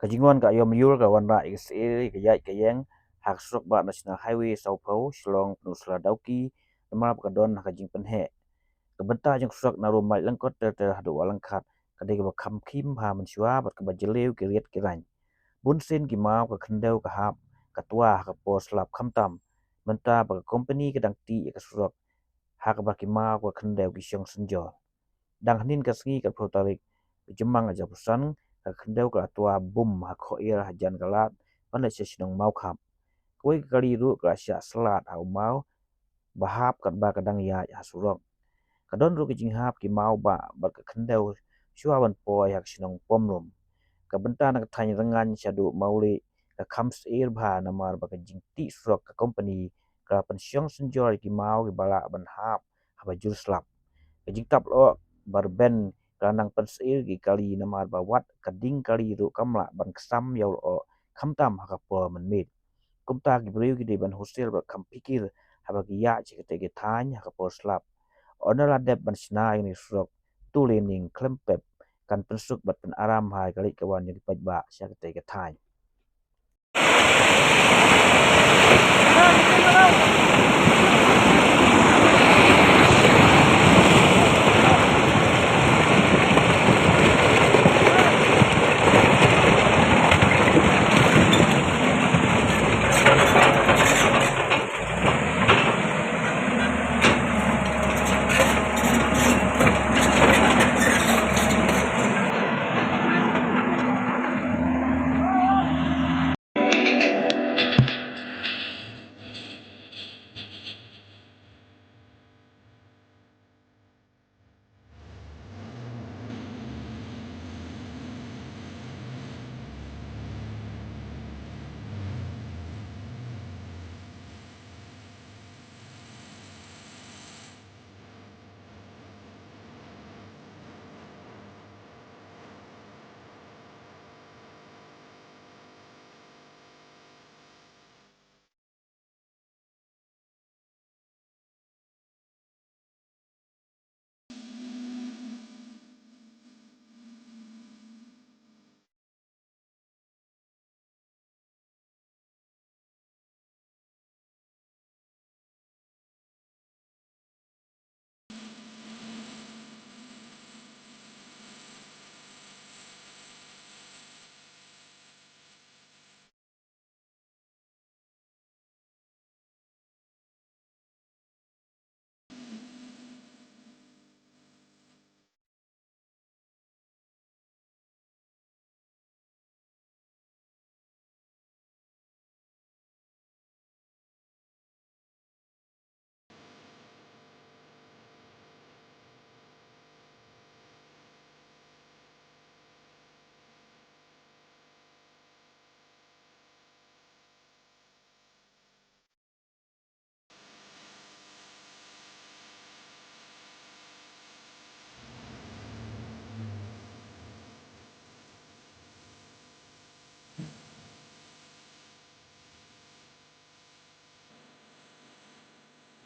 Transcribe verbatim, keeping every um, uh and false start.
Ka jingwan ka aiom riur ka wanrah ïa ka syier ïa ka ïaid ka ïeng ha ka surok bah National Highway sawphew Shillong Peninsula Dawki, namar ba ka don ha ka jingpynheh. Ka bynta jong ka surok na Rumaid Lyngkot ter ter haduh Wah Lyngkhat ka dei kaba kham khim bha mynshuwa bad kaba jylliew ki riat ki rain. Bunsien ki maw ka khyndew ka hap ka twa ha ka por slap, khamtam mynta ba ka kompani ka dang tih ïa ka surok, ha kaba ki maw ka khyndew ki shong synjor. Dang hynnin ka sngi, ka phew tarik u Jymmang arhajar arphew san, ka khyndew ka la twa bum ha khohir hajan ka lad ban leit sha shnong Mawkhap. Kawei ka kali ruh ka la shah slad ha u maw ba hap katba ka dang ïaid ha surok. Ka don ruh ka jinghap ki maw bah bad ka khyndew shuwa ban poi ha ka shnong Pomrum. Ka bynta na ka thaiñ Rngaiñ shaduh Mawlieh ka kham syier bha namar ba ka jingtih surok ka kompani ka la pynshong synjor ïa ki maw kiba lah ban hap haba jur slap. Ka jingtap lyoh ba rben ka la nang pynsyier ïa ki kali namar ba wat ka ding kali ruh kam lah ban ksam ïa u lyoh, khamtam ha ka por mynmiet. Kumta ki briew ki dei ban husiar bad kham phikir haba ki ïaid sha katei ka thaiñ ha ka por slap. Ynda la dep ban shna ïa kane ka surok, to lehniam khlem pep kan pynsuk bad pynaram ha ka leit ka wan jong ki paidbah sha katei ka thaiñ.